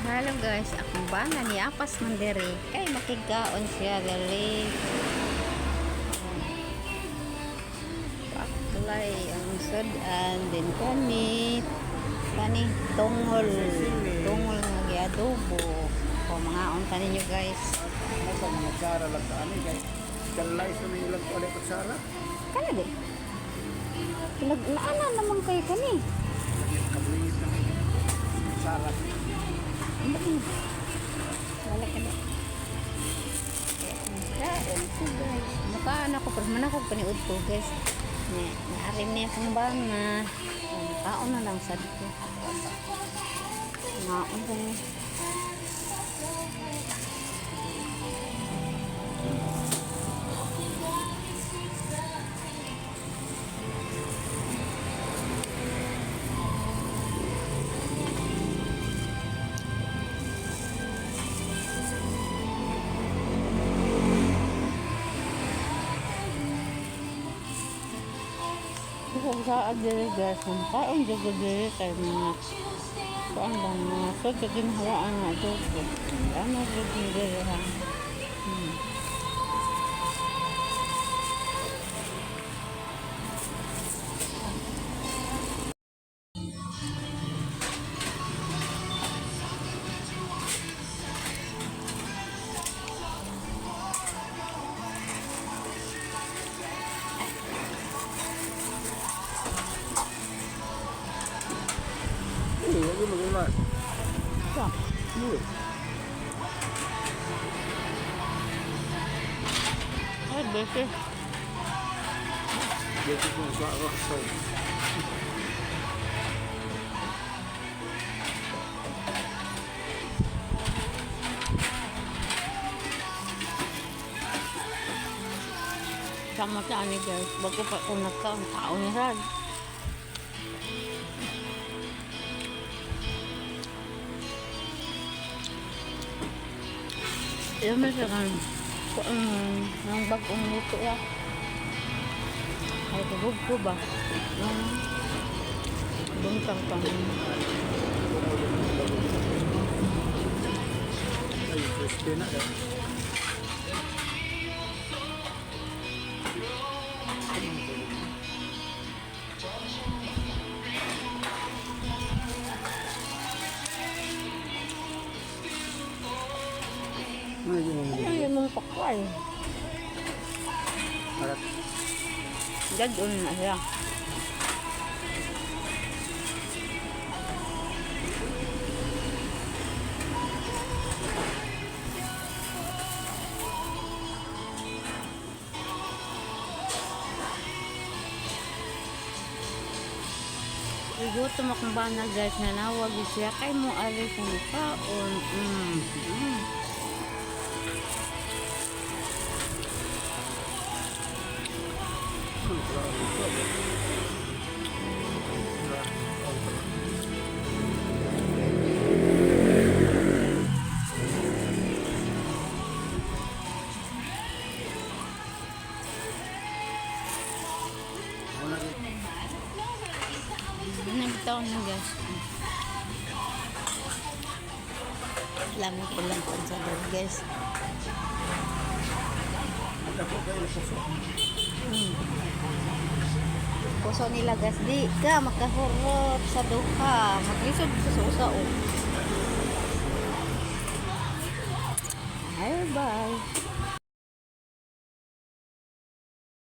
Hello guys, akong bana niapas man diri kay makigkaon siya diri. Paklay ang sudan din kani kani tungol tungol nga giadobo. O mga unta ninyo, guys. Nasa mga tsara lang ka ani kay sterilize na ilang toilet kutsara. Kana di. Nag naana naman kay kani. Kabulit na may kutsara. Wala ka na. Kaon ko, guys. Mukhaan ako, pero man ako paniud ko, guys. Ni, naarim niya akong bana. Kaon na lang sad ko. Ngaon ko ni. Kung saan diri, guys, ang kaon jud ko diri kay mga kuan bang mga sud sa ginhawaan nga adobo. Ano jud ni diri ha. Eh, wag mo gula. Sa, Iya. ay bese. Dito ko sa rock. Sama sa ani, guys, bago pa ko nagkaon kaon ni Rad. Iya man siya kan ang bagong luto ya. Ay tubog ko ba? Yung bungkang pang Ay, crispy na. Eh. Ay, yun ang Ano yung mga pakway? Harap. Gadon na siya. Igutom akong bana, guys, nanawag siya kay mo alis ang kaon. Nagtaon na, guys. Lami ko lang kung sa dog, guys. Puso nila, guys, di ka makahurot sa duha. Maglisod sa susa oh. Ay, bye.